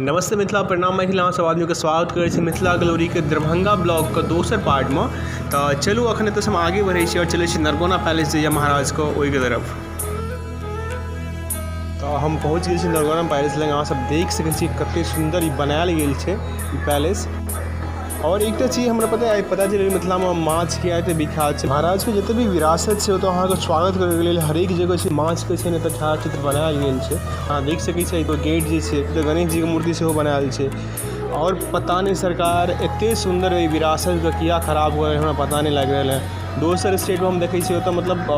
नमस्ते मिथिला, प्रणाम मैथिल। अहाँ सब आदमीके स्वागत करै छी मिथिला ग्लोरीके दरभंगा ब्लॉगके दोसर पार्टमे। तऽ चलू अखन एतऽसँ हम आगे बढ़ै छी और चलै छी नरगौना पैलेस जे यऽ महाराजके ओहिके तरफ। तऽ हम पहुँच गेल छी नरगौना पैलेस लग। अहाँ सब देख सकै छी कते सुन्दर ई बनायल गेल छै ई पैलेस। और एकटा चीज हमरा पता है, पता चलल मिथिलामे माछ किया एते विख्यात छै। महाराजके जते भी विरासत छै ओतऽ अहाँके स्वागत करैके लेल हरेक जगह छै माछके छै ने एतऽ छायाचित्र बनायल गेल छै। अहाँ देख सकै छियै एगो गेट जे छै एतऽ गणेश जीके मूर्ति सेहो बनायल छै। और पता नहि सरकार एते सुन्दर एहि विरासतके किया खराब कऽ हमरा पता नहि लागि रहल है। दोसर स्टेटमे हम देखै छियै ओतऽ मतलब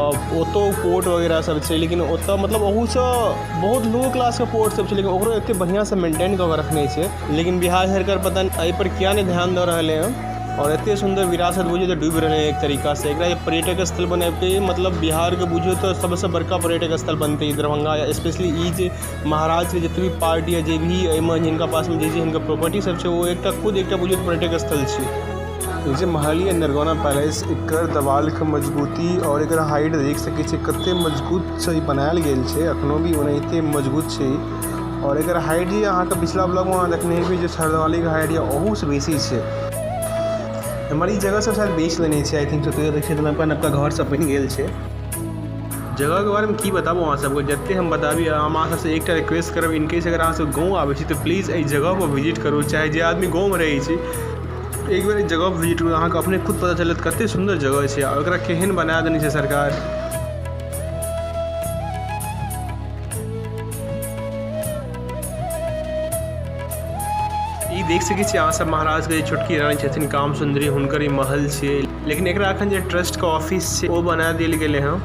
ओतौ पोर्ट वगैरह सब छै, लेकिन ओतऽ मतलब ओहूसँ बहुत लो क्लासके पोर्ट सब छै, लेकिन ओकरो एते बढ़िआँसँ मेंटेन कऽ के रखने छै। लेकिन बिहार सरकार पता नहि एहिपर किया नहि ध्यान दऽ रहलै हँ। आओर एते सुन्दर विरासत बुझियौ तऽ डूबि रहलै एक तरीकासँ। एकरा जे पर्यटक स्थल बनेतै, मतलब बिहारके बुझियौ तऽ सबसँ बड़का पर्यटक स्थल बनतै ई दरभंगा। स्पेशली ई जे महाराजके जते भी पार्ट यऽ, जे भी एहिमे जिनका पासमे जे जे हिनकर प्रॉपर्टी सब छै, ओ एकटा खुद एकटा बुझियौ तऽ पर्यटक स्थल छै। ई जे महल यऽ नरगौना पैलेस, एकर देवालके मजबूती और एकर हाइट देख सकै छियै कते मजबूत से ई बनायल गेल छै। अखनो भी ओनाहिते मजबूत छै ई। और एकर हाइट जे अहाँके पिछला ब्लॉगमे अहाँ देखने हेबै जे छहरदेवालीके हाइट यऽ ओहूसँ बेसी छै। एम्हर ई जगह सब शायद बेच लेने छै, I think so. देखै छियै नबका नबका घर सब बनि गेल छै। जगहके बारेमे की बताबू अहाँ सबके, जते हम बताबी। हम अहाँ सबसँ एकटा रिक्वेस्ट करब, इनकेस अगर अहाँ सब गाँव आबै छी तऽ प्लीज एहि जगहपर विजिट करू। चाहे जे आदमी गाँवमे रहै छै, एक बेर एहि जगहपर विजिट करू, अहाँके अपने खुद पता चलत कते सुन्दर जगह छै आओर एकरा केहन बना देने छै सरकार। ई देख सकै छी अहाँ सब महाराजके जे छोटकी रानी छथिन काम सुन्दरी, हुनकर ई महल छै। लेकिन एकरा अखन जे ट्रस्टके ऑफिस छै ओ बना देल गेलै हँ।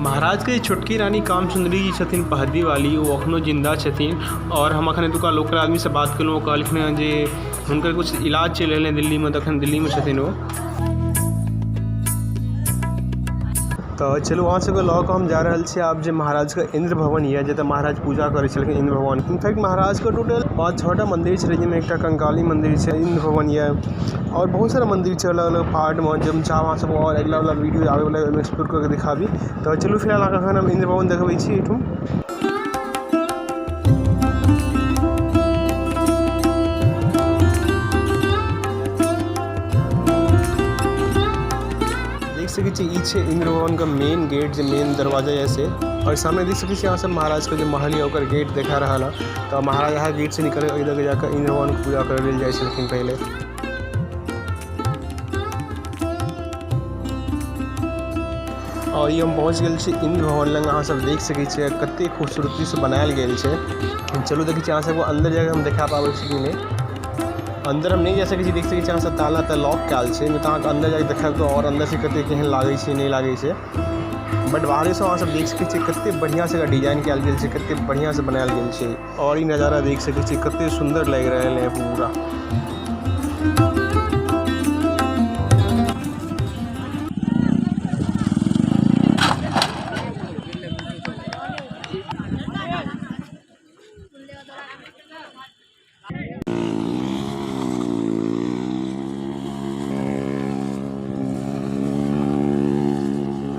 महाराजके जे छोटकी रानी काम सुन्दरी जी छथिन पहद्दी वाली, ओ अखनो जिन्दा छथिन। आओर हम अखन एतुका लोकल आदमीसँ बात केलहुँ, ओ कहलखिन हँ जे हुनकर कुछ इलाज चलि रहलै दिल्लीमे, तऽ अखन दिल्लीमे छथिन ओ। तऽ चलू अहाँ सबके लऽ कऽ हम जा रहल छी आब जे महाराजके इन्द्र भवन यऽ, जतऽ महाराज पूजा करै छलखिन इन्द्र भगवान। इनफैक्ट महाराजके टोटल 5-6 टा मन्दिर छलै, जाहिमे एकटा कंकाली मन्दिर छै, इन्द्र भवन यऽ और बहुत सारा मन्दिर छै अलग अलग पार्टमे, जे हम चाहब अहाँ सबके आओर अगिला वाला वीडियो आबै वाला ओहिमे एक्सप्लोर कऽ के देखाबी। तऽ चलू फिलहाल अहाँके अखन हम इन्द्र भवन देखबै छी एहिठाम। देख सकै छी ई छै इन्द्र भवन के मेन गेट, जे मेन दरवाजा यऽ से। और सामने देख सकै छी अहाँ सब महाराज के जे महल यऽ ओकर गेट देखा रहल है। तऽ महाराज इएह गेट से निकल एहि लग जाकऽ इन्द्र भवन के पूजा करै लेल जाइ छलखिन पहिले। और ई हम पहुँच गेल छी इन्द्र भवन लग। अहाँ सब देख सकै छियै कते खूबसूरती से बनायल गेल छै। चलू देखै छी अहाँ सबके अन्दर जाके हम देखा पाबै छी कि नहि। अन्दर हम नहि जा सकै छी, देख सकै छी अहाँ सब ताला तऽ लॉक कयल छै, नहि तऽ अहाँके अन्दर जाके देखायब तऽ आओर अन्दर से कते केहन लागै छै नहि लागै छै। बट बाहरेसँ अहाँ सब देख सकै छियै कते बढ़िआँसँ एकर डिजाइन कयल गेल छै, कते बढ़िआँसँ बनायल गेल छै। और ई नजारा देख सकै छियै कते सुन्दर लागि रहल है पूरा।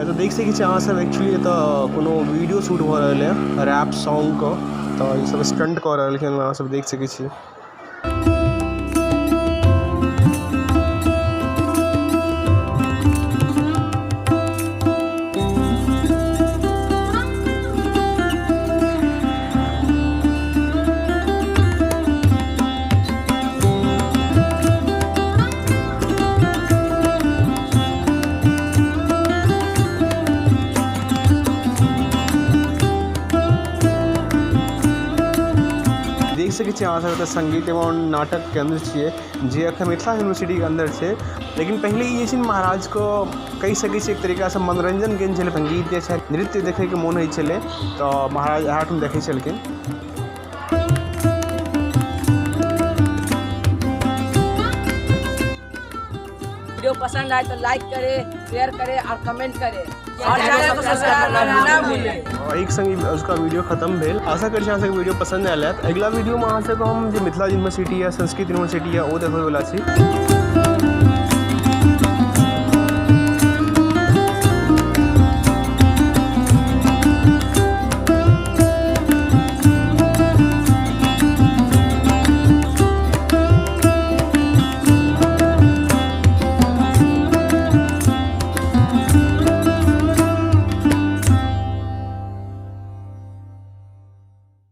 एतऽ देख सकै छी अहाँ सब एक्चुअली एतऽ कोनो वीडियो शूट भऽ रहल है रैप सॉन्ग के, तऽ ई सब स्टंट कऽ रहलखिन, अहाँ सब देख सकै छी। देख सकै छी अहाँ सब एतऽ संगीत एवं नाटक केंद्र छियै, जे अखन मिथिला यूनिवर्सिटी के अंदर छै। लेकिन पहिले ई जे छै महाराज के कहि सकै छी एक तरीका से मनोरंजन केंद्र छलै। संगीत जे छै नृत्य देखै के मोन होइ छलै तऽ महाराज इएह ठाम देखै छलखिन। वीडियो पसंद आए तो लाइक करे, शेयर करे और कमेंट करे और चैनल को सब्सक्राइब करना ना भूले। और एक संग उसका वीडियो खत्म भेल। आशा करै छी अहाँ सबके वीडियो पसंद आयल हैत। अगिला वीडियो में अहाँ सबके हम जे मिथिला यूनिवर्सिटी या संस्कृत यूनिवर्सिटी या ओ देखबै वाला छी।